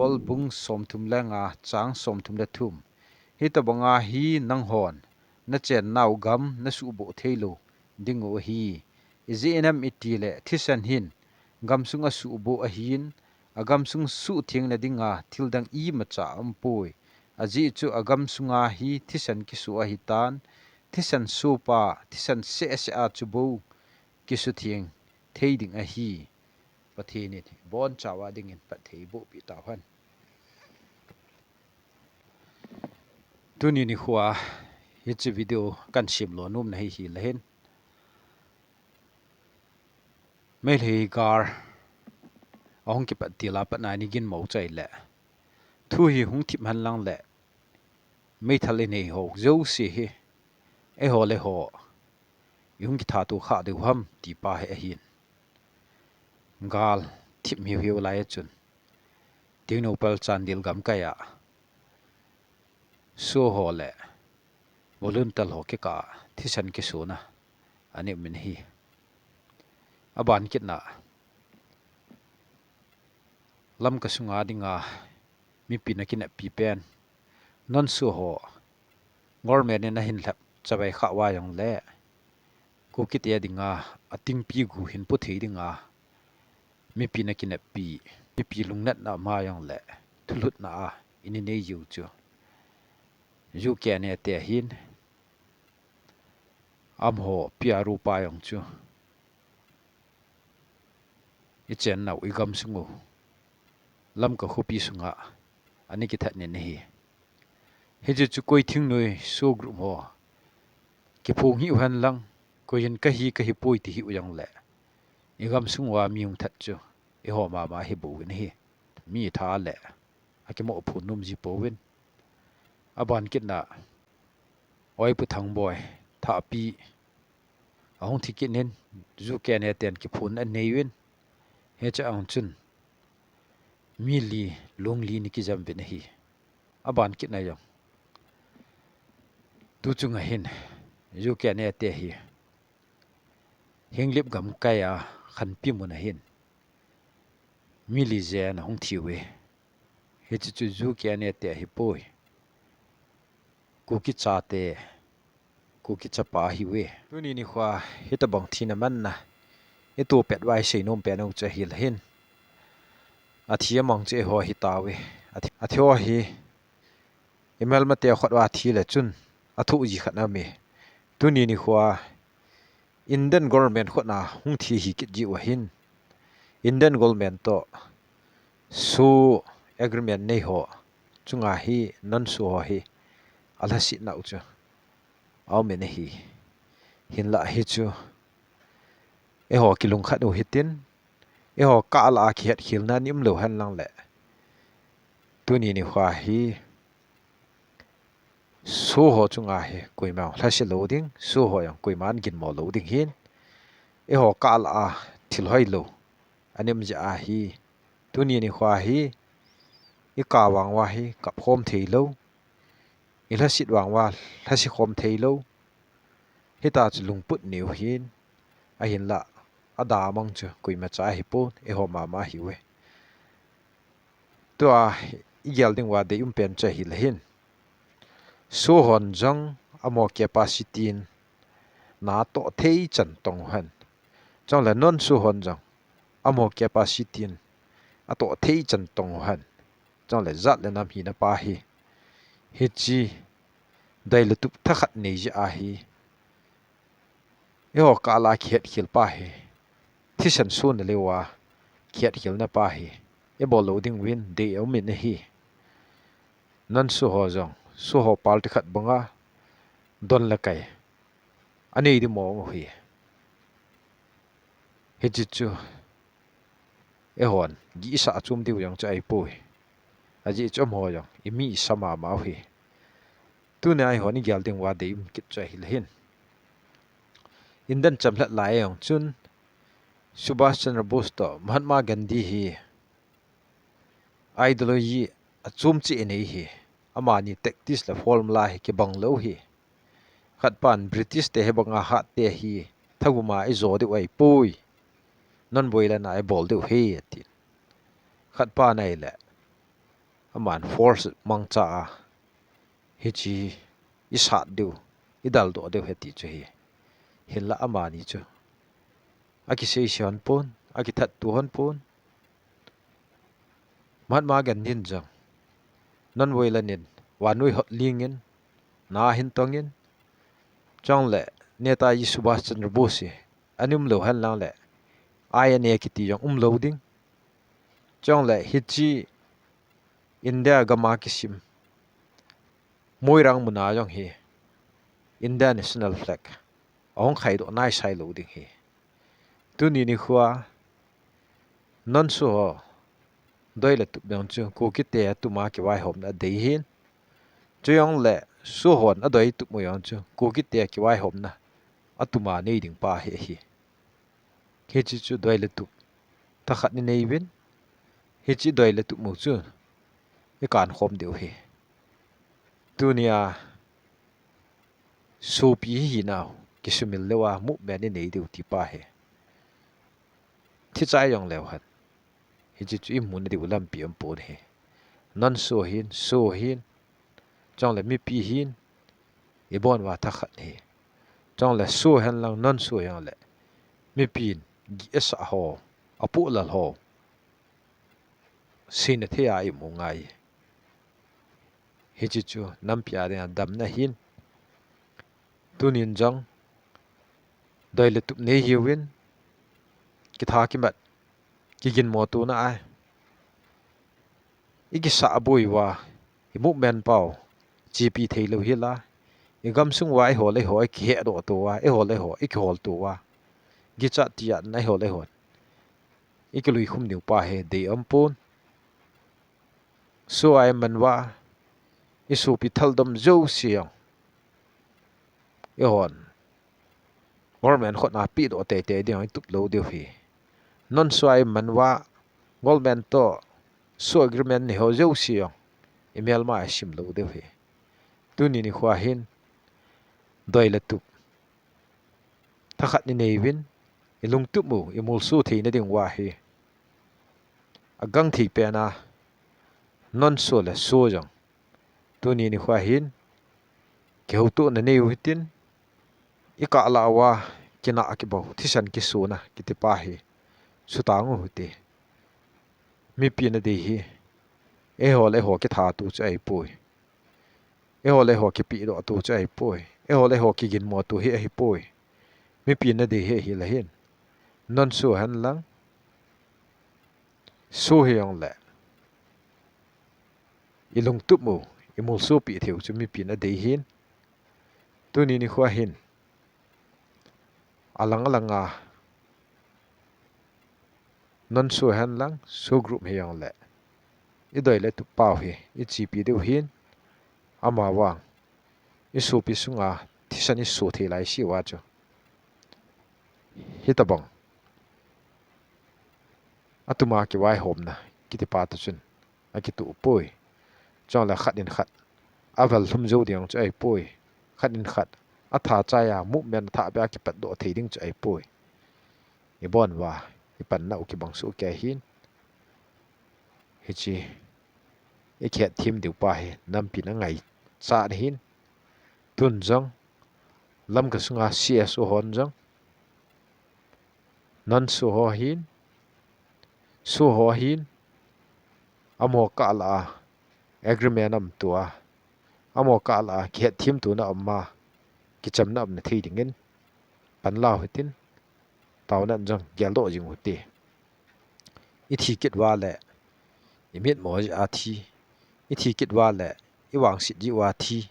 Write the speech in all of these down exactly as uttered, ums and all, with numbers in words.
Paul bung somthum le nga chang somthum le thum. Hitabanga hi nanghon nachennau gam nasuhboh theilou dingu ahi. Ijeh inem itile thisan hin gamsung asuhboh ahin, agamsung suhthengna dinga thildang imacha aumpoi. Ajeh chu agamsunga hi thisan kisoh ahitan, thisan sohpa, thisan sehseh a chu bou kisutheng thei ding ahi. Pathen in ibonchauva dingin phatthei bohpeh tauhen. Tuni nikhoa hiche video kahin semlo nomna hi ahile hin, Meitei gal ahung kipat tila pat a ani ginmo chu ahile, thu hi hung thip henlang le, meithal inei ho jouse hi eiho le eiho ihung kithat u kha diu ham ti pa hi ahin. Gal thip hiu hiu lai a chun, Tengnoupal Chandel gamkai a SoO ho le volunteer ho kikah a thisan kisona ana um in ahi. Aban kitna, Lamka sunga dinga mipi ana kineppi pen non-SoO ho government in ahin lhep chavai kha uva jongle, Kukite dinga atingpi gu hin pu thei dinga mipi ana kineppi, mipi lungnatna ma jongle thulhutna a inei jiu chu U K N A te ahin, amaho P R O pa jong chu ichennau, igamsung u Lamka khopi sunga ana kithat nin ahi. Hiche chu koi thingnoi SoO group ho kiphong hih u henlang, koi hin kahi kahipoi ti hih u jongle, igamsung uva mi hung that chu eiho mama hi bouvin ahi. Mi tha le akimoh phon nom ji pouvin. Aban kitna, Oi Pu Thangboi, Thahpi ahung thi kit in, U K N A ten kiphonna anei uvin, hiche a chun mi li, lung li ana kijam uvin ahi. Aban kitna jong, tu chunga hin U K N A te hi Henglep gamkai a Khanpi mun a hin mi li jen ahung thi uve. Hiche chu U K N A te ahipoi, Kuki chate, Kuki chapa ahiuve. Tuni nikhoa hitabang thina manna ito pet uva isei nom pen u chu ahile hin, athi amang chu eiho ahitauve. Athi, athi ho hi imelmate khut uva athi le chun athoh ji khat aume. Tuni nikhoa Indian government khut a hung thi hi kit jiu ahin, Indian government toh SoO agreement nei ho chunga hi non-SoO ho hi alhasetnau chu aumin ahi. Hinlah hichu eiho kilungkhat u hitin, eiho kah lah a kihetkhelna ana um leu henlang le, tuni nikhoa hi SoO ho chunga hi koima lhase lou ding, SoO ho jong koiman ginmo lou ding hin, eiho kah lah a thil hoilou ana um jeh ahi. Tuni nikhoa hi ikah vang uva hi kap khom thei lou, ilhaset vang uva lhase khom thei lou, hitia chu lungput neiu hin, ahinlah adamang chu koimacha ahipon, eiho mama ahiuve. Tua igel ding uva deium pen chu ahile hin, SoO hon jong amaho capacity in natoh thei chan tong uhen. Chule non-SoO hon jong amaho capacity in atoh thei chan tong uhen. Chule jat le nam hina pa hi, hiche dei le tup thakhat nei jeh ahi. Eiho kah lah a kihetkhel pa hi, thisan sona leuva kihetkhelna pa hi ibol lou ding uvin dei aumin ahi. Non-SoO ho jong SoO ho party khat banga don le kai anei ding mong u ahi. Hiche chu eihon gihsah chom diu jong chu ahipoi. Ajeh chu amaho jong imi isa mama u ahi. Tunia eihon igel ding uva deium kit chu ahile hin, Indian chamlhat lai a jong chun Subhash Chandra Bose toh Mahatma Gandhi hi ideology achom cheh anei hi. Amani tactics le formula hi kibang lou hi. Khatpan British te hi banga hat te hi thaguma ijo diu ahipoi, non-violent a ibol diu ahi atin. Khatpan ahile aman force mangcha a, hiche isat diu, idaldoh diu ahi ti chu ahi. Hinlah amani chu akiseise hon pon, akithat tu hon pon. Mahatma Gandhi in jong, nonviolence in vannoi hot lingin, na ahin tongin, chuleh Netaji Subhash Chandra Bose, ana umlou henlang leh, I N A kiti jong umlou ding. Chuleh hiche India gam a kisem Moirang mun a jong hi India National Flag ahung khaidoh naisai lou ding ahi. Tuni nikho a non-SoO ho doi le tup jong chu Kukite atum a kivaihomna adei ahin. Chujongleh SoO hon adoi tup u jong chu Kukite kivaihomna atum a nei ding pa hi ahi. Hiche chu doi le tup thakhat inei uvin, hiche doi le tup u chu ikan khom diu ahi. Tunia sopi hihinau kisumil leuva movement inei diu ti pa ahi. Thi chai jongleu hen, hiche chu imu nadiu lampi aumpon ahi. Non-SoO hin, SoO hin, chuleh mipi hin, ibon uva thakhat ahi. Chuleh SoO henlang non-SoO jongleh, mipin gih asah ho, apoh lal ho, seina thei a imu ngai. Hiche chu nampi a dinga damna ahin. Tunin jong doi le tup nei hiuvin, kitha kimat, kiginmo tona a ikisah boi uva, i movement pau chepi thei lou hi la, i gamsung uva eiho le eiho ikihehdoh tou va, eiho le eiho ikihol tou va, kichat tiatna eiho le eiho ikilui khum diu pa hi dei aumpon. SoO a iman uva, i sopi thaldom jouse jong eihon government khut a pehdoh teitei ding itup lou diu ahi. Non-SoO a iman uva, government toh SoO agreement nei ho jouse jong imelma a isim lou diu ahi. Tuni nikho a hin doi le tup thakhat inei uvin, ilungtup u imolso theina diuva hi, agangthei pen a non-SoO le SoO jong tuni nikho a hin kihoutohna nei u hitin, ikah lah uva kinah kibou thisan kisona kiti pa hi sutang u hite. Mipin adei hi eiho le eiho kithat u chu ahipoi. Eiho le eiho kipehdoh tu chu ahipoi. Eiho le eiho kiginmo tu hi ahipoi. Mipin adei hi ahi le hin, non-SoO henlang, SoO hijongleh, ilungtup u imolso peh thei u chu mipin adei ahin. Tuni nikho a hin alang alang a non-SoO henlang, SoO group hijongleh, idoi le tup pau hi ichepi diu ahin, amavang isopi sunga thisan iso thei lai seh uva chu, hitobang atum a kivaihomna kiti pa toh chun akitoh poi. Chuleh khat in khat avel lhum jou ding chu ahipoi. Khat in khat atha chai a movement athahbeh a kipatdoh thei ding chu ahipoi. Ibon uva ipanna u kibang soh kei ahin. Hiche ikihetthem diu pa hi nampin angaichat ahin. Tun jong Lamka sunga C S O hon jong, non-SoO ho hin, SoO ho hin, amaho kah lah a agreement aum tua, amaho kah lah a kihetthem tuna aum a, kichamna aumna thei dingin pan lau hitin, taona jong geldoh jing u hite. Ithi kit uva leh imitmo jeh a thi, ithi kit uva leh ivangset jeh uva thi,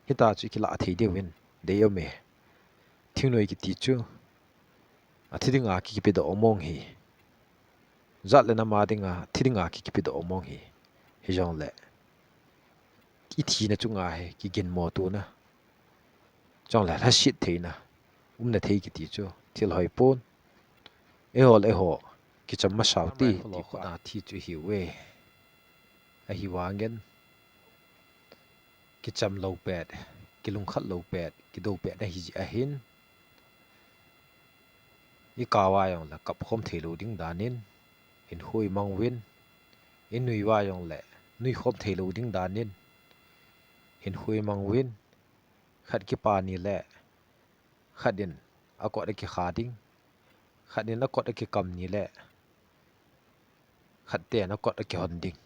hitia chu ikilah thei diuvin dei aume. Thingnoi kiti chu athi dinga kikipedoh mong ahi. Jat le nam a dinga thi dinga kikipedoh mong ahi. Hijongleh ithina chunga hi kiginmo tuna, chuleh lhaset theina umna thei kiti chu thil hoipon. Eiho le eiho kicham masa u hite ti khut a thi chu ahiuve. Ahivangin kicham lou pet, kilungkhat lou pet, kidou pet na hijeh ahin, ikah uva jongleh kapkhom thei lou ding danin hinkho imang uvin, inui uva jongleh nuikhom thei lou ding danin hin hui mang uvin, khat kipa ni le khat in a kot a kikha ding, khat in a kot a kikam ni le khat ten a kot a kihon ding.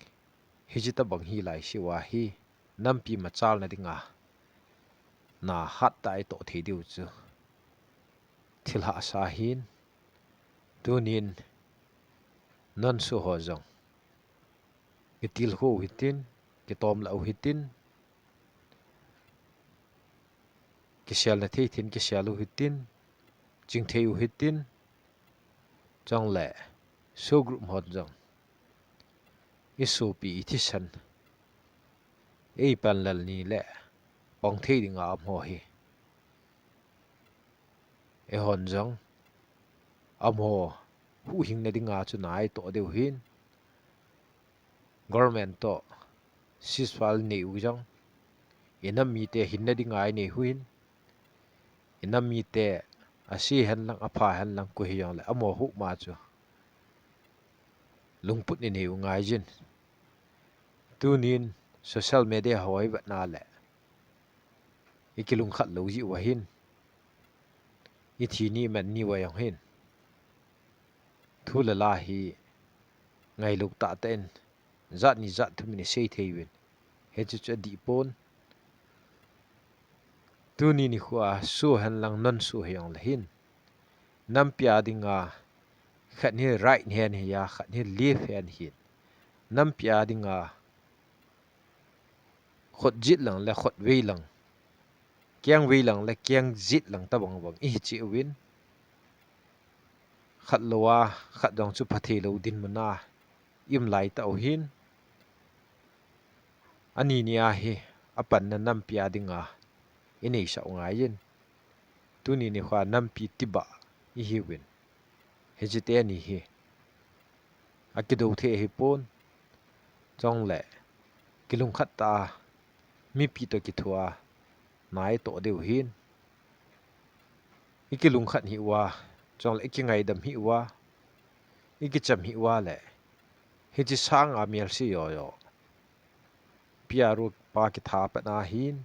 Hichi tabang hi lai siuva hi nampi machalna dinga na hat tai toh thei diu chu thil hahsa hin. Tunin non-SoO ho jong kitilkhou u hitin, kitomlah u hitin, kiselna thei thei in kisel u hitin, chingthei u hitin, chule SoO group hon jong i sopi i thisan, ei panlal ni le pang thei dinga um ho hi, eihon jong amaho huhhingna dinga chu natoh diu hin, government toh ceasefire nei u jong, i nam mite hinna dinga i nei u hin, i nam mite ase hen lang, apha hen lang, koi hijongle amaho huhna chu lungput i nei u ngai jin. Tunin social media ho i vetna le i kilungkhat lou jeh uva hin, i thi ni man ni uva jong hin, thu le la hi ngailou tahtah in jat ni jat thum in i sei thei uvin, hichu chu adih pon. Tuni nikho a SoO hen lang non-SoO hijongle hin, nampi a dinga khat hi right hand hi a, khat hi left hand hin, nampi a dinga khut jet lang le khut vei lang, keng vei lang le keng jet lang tabang bang i hi cheh uvin, khat lou a khat jong chu pha thei lou dinmun a i um lai tah u hin, ani ni a hi apanna nampi a dinga i neisah u ngai in, tuni nikho a nampi tibah i hi uvin, hiche teni hi akidou thei ahi pon. Chule kilungkhat tah a mipi toh kithoa natoh diu hin, i kilungkhat hih uva, chule i kingaidam hih uva, i kicham hih uva le hiche sanga melse jojo P R O pa kitha patna hin,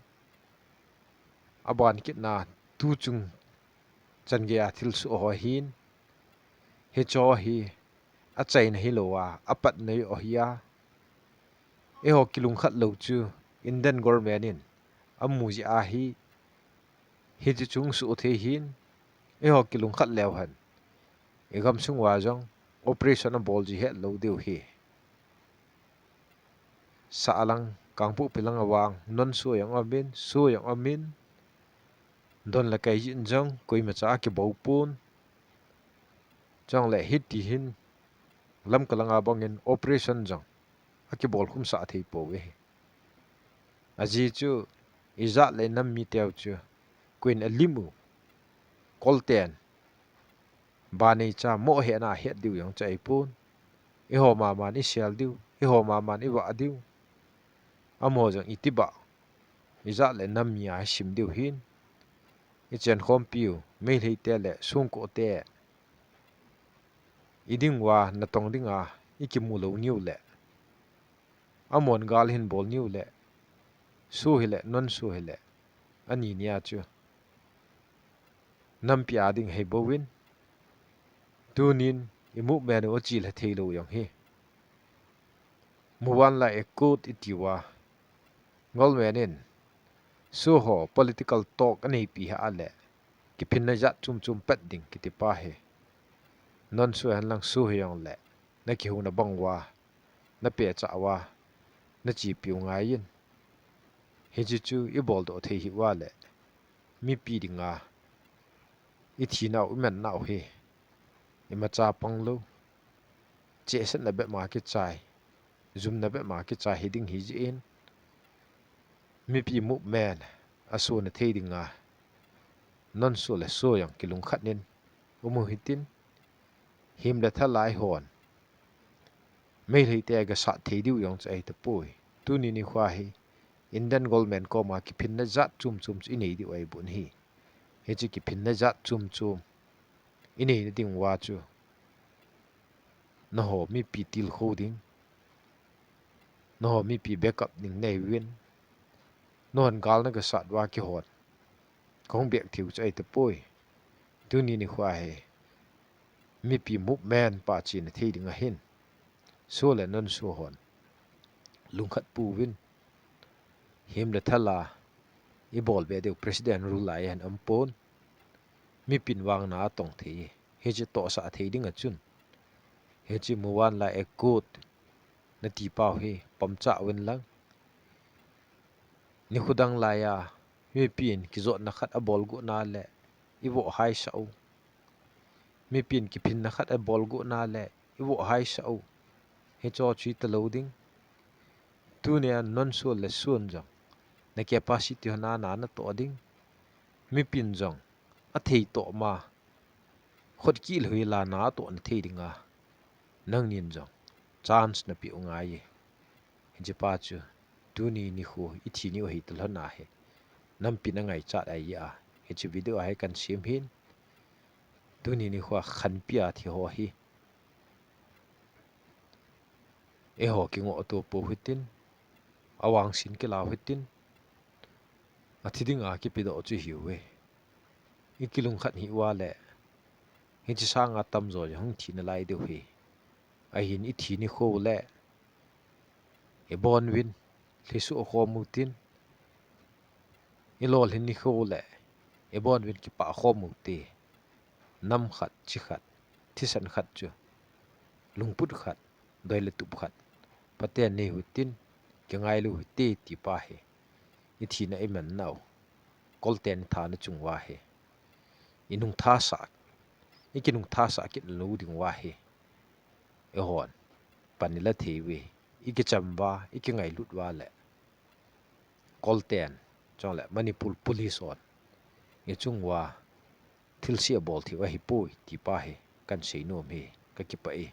aban kitna tuchung chan geiya thilsoh ho hin, hicheho hi achaina hilou a, apatna joh ahi a, eiho kilungkhat lou chu Indian government in amu jeh a hi, hiche chu hung soh thei hin, eiho kilungkhat leu hen i gamsung uva jong operation abol ji het lou diu hi. Sahlang, Kangpokpi lang a vang non-SoO jong aumin, SoO jong aumin, don le kai jin jong koimacha akibou pon. Chule hiti hin Lamka lang a bangin operation jong akibol khum sah thei pouve. Ajeh chu ijat le inam miteu chu koiyin alim u, kolten ba neicha moh hena het diu jong chu ahipon. Eiho maman i sel diu, eiho maman i vah diu. Amaho jong i tibah, ijat le inam mi a i sim diu hin, i chenkhompiu Meitei te le Songkho te i ding uva natong dinga i kimu lou niu le, amahon gal ahin bol niu le, SoO hile non-SoO hile, ani ni a chu nampi a ding hei bouvin, tunin i movement u achil thei lou jong hi, Muvanlai Accord i ti uva, government in SoO ho political talk aneipi hih a le, kiphinna jat chom chom pet ding kiti pa hi, non-SoO hen lang SoO hijongle, na kihouna bang uva, na pehcha uva, na chepiu ngai in. Hiche chu i boldoh thei hih uva le, mipi dinga i thinau, i mannau hi imacha pang lou, chehsetna bep ma kichai, jumna bep ma kichai hi ding hi jeh in, mipi movement asuna thei dinga non-SoO le SoO jong kilungkhat in um u hitin, him le thalai hon Meitei te gasat thei diu jong chu ahi tapoi. Tuni nikho hi Indian government koma kiphinna jat chom chom chu i nei diu ahi bon hi. Hiche kiphinna jat chom chom i neina ding uva chu, nangho mipi tilkhou ding, Nangho mipi backup ding nei uvin. Nangho gal na kasat uva kihon. Kahung bek thei u chu ahi tapoi. Tuni nikho hi mipi movement pa chena thei ding ahin. Sua le non sua hon. Lungkhat pu uvin. Him le thal a ibol be diu President rule a hin aum pon. Mipin vang na atong thei. Hiche tohsah thei ding a chun. Hiche muvanlai a kut nati pau hi pomcha uvin lang. Nikho dang lai a, mipin kijotna khat abol got na le, ivoh haisah u. Mipin kiphinna khat abol got na le, ivoh haisah u. Hicho chu ita lou ding. Tunia non sua le sua jong. Na capacity hon a na natoh ding. Mipin jong. Athei toh ma. Khut kil hui la natoh na thei ding a. Nangnin jong. Chance napeh u ngai e. Hiche pa chu. Tuni nikho ithi niu hi talhon ahi. Nampi na ngaichat ahi a. Hiche video ahi kan sem hin. Tuni nikho khanpi a thi ho hi. Eiho kingoh to po hitin. Avangsin kilau hitin. Athi ding a kipedoh chu hiu e. Ikilungkhat hi uva le. Hiche sanga tamjo hung thi nalai diu hi. Ahin ithi nikho le. Ibon uvin. Lhisu khom u tin. Ilolhin nikho le. Ibon uvin kipah khom u te. Nam khat, chi khat. Thisan khat chu. Lungput khat. Doi le tup khat. Pathen nei u tin. Kingailu u te ti pa hi. Ithina iman nau. Kolten ithana chung uva hi. Inung thasah. Ikinung thasah kit lou ding uva hi. Eihon. Pan ila thei uve. Ikicham uva. Ikingailut uva le. Kolten. Chule Manipur Police hon. Ichung uva. Thilse abol thei u ahipoi. Ti pa hi. Kan seinom hi. Kakipah e.